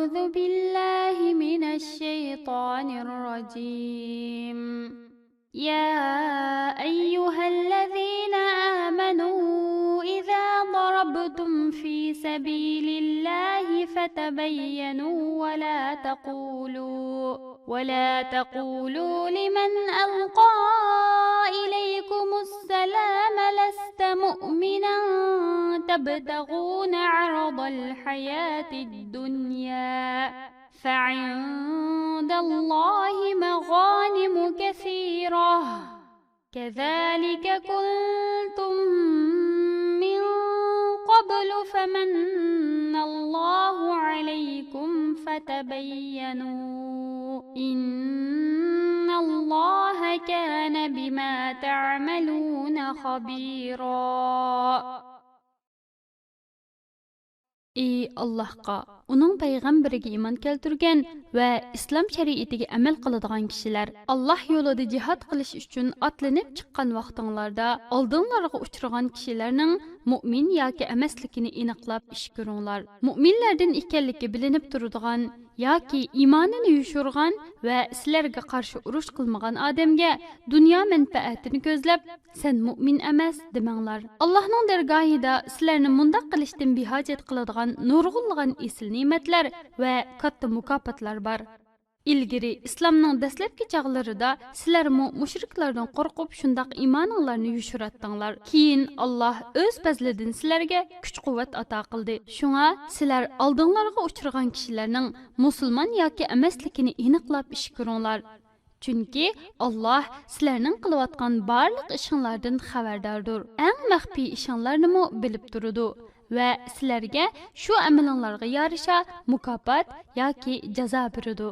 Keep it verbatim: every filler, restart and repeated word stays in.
أعوذ بالله من الشيطان الرجيم. يا أيها الذين آمنوا إذا ضربتم في سبيل الله فتبينوا ولا تقولوا ولا تقولوا لمن ألقى إليكم السلام لست مؤمنا تبتغون عرض الحياة الدنيا فعند الله مغانم كثيرة كذلك كنتم من قبل فمن الله عليكم فتبينوا إن الله كان بما تعملون خبيرا. ئى ئاللاھقا، ئۇنىڭ پەيغەمبىرىگە ئىمان كەلتۈرگەن ۋە ئىسلام شەرىئىتىگە ئەمەل قىلىدىغان كىشىلەر، ئاللاھ يولىدا جىھاد قىلىش ئۈچۈن ئاتلىنىپ چىققان ۋاقتىڭلاردا ئالدىڭلارغا ئۇچرىغان كىشىلەرنىڭ مۇئمىن ياكى ئەمەسلىكىنى ئېنىقلاپ ئىش كۆرۈڭلار. مۇئمىنلەردىن ئىكەنلىكى بىلىنىپ تۇرىدىغان ياكى ئىمانىنى يوشۇرغان ۋە سىلەرگە قارشى ئۇرۇش قىلمىغان ئادەمگە دۇنيا مەنپەئەتىنى كۆزلەپ، سەن مۇئمىن ئەمەس دېمەڭلار. ئاللاھنىڭ دەرگاھىدا سىلەرنى مۇنداق قىلىشتىن بىھاجەت قىلىدىغان نۇرغۇنلىغان ئېسىل نېمەتلەر ۋە كاتتا مۇكاپاتلار بار. ئىلگىرى ئىسلامنىڭ دەسلەپكى چاغلىرىدا سىلەرمۇ مۇشرىكلاردىن قورقۇپ شۇنداق ئىمانىڭلارنى يوشۇراتتىڭلار. كېيىن ئاللاھ ئۆز پەزلىدىن سىلەرگە كۈچ-قۇۋۋەت ئاتا قىلدى. شۇڭا سىلەر ئالدىڭلارغا ئۇچرىغان كىشىلەرنىڭ مۇسۇلمان ياكى ئەمەسلىكىنى ئېنىقلاپ ئىش كۆرۈڭلار. چۈنكى ئاللاھ سىلەرنىڭ قىلىۋاتقان بارلىق ئىشىڭلاردىن خەۋەرداردۇر. ئەڭ مەخپىي ئىشىڭلارنىمۇ بىلىپ تۇرىدۇ ۋە سىلەرگە شۇ ئەمىلىڭلارغا يارىشا مۇكاپات ياكى جازا بېرىدۇ.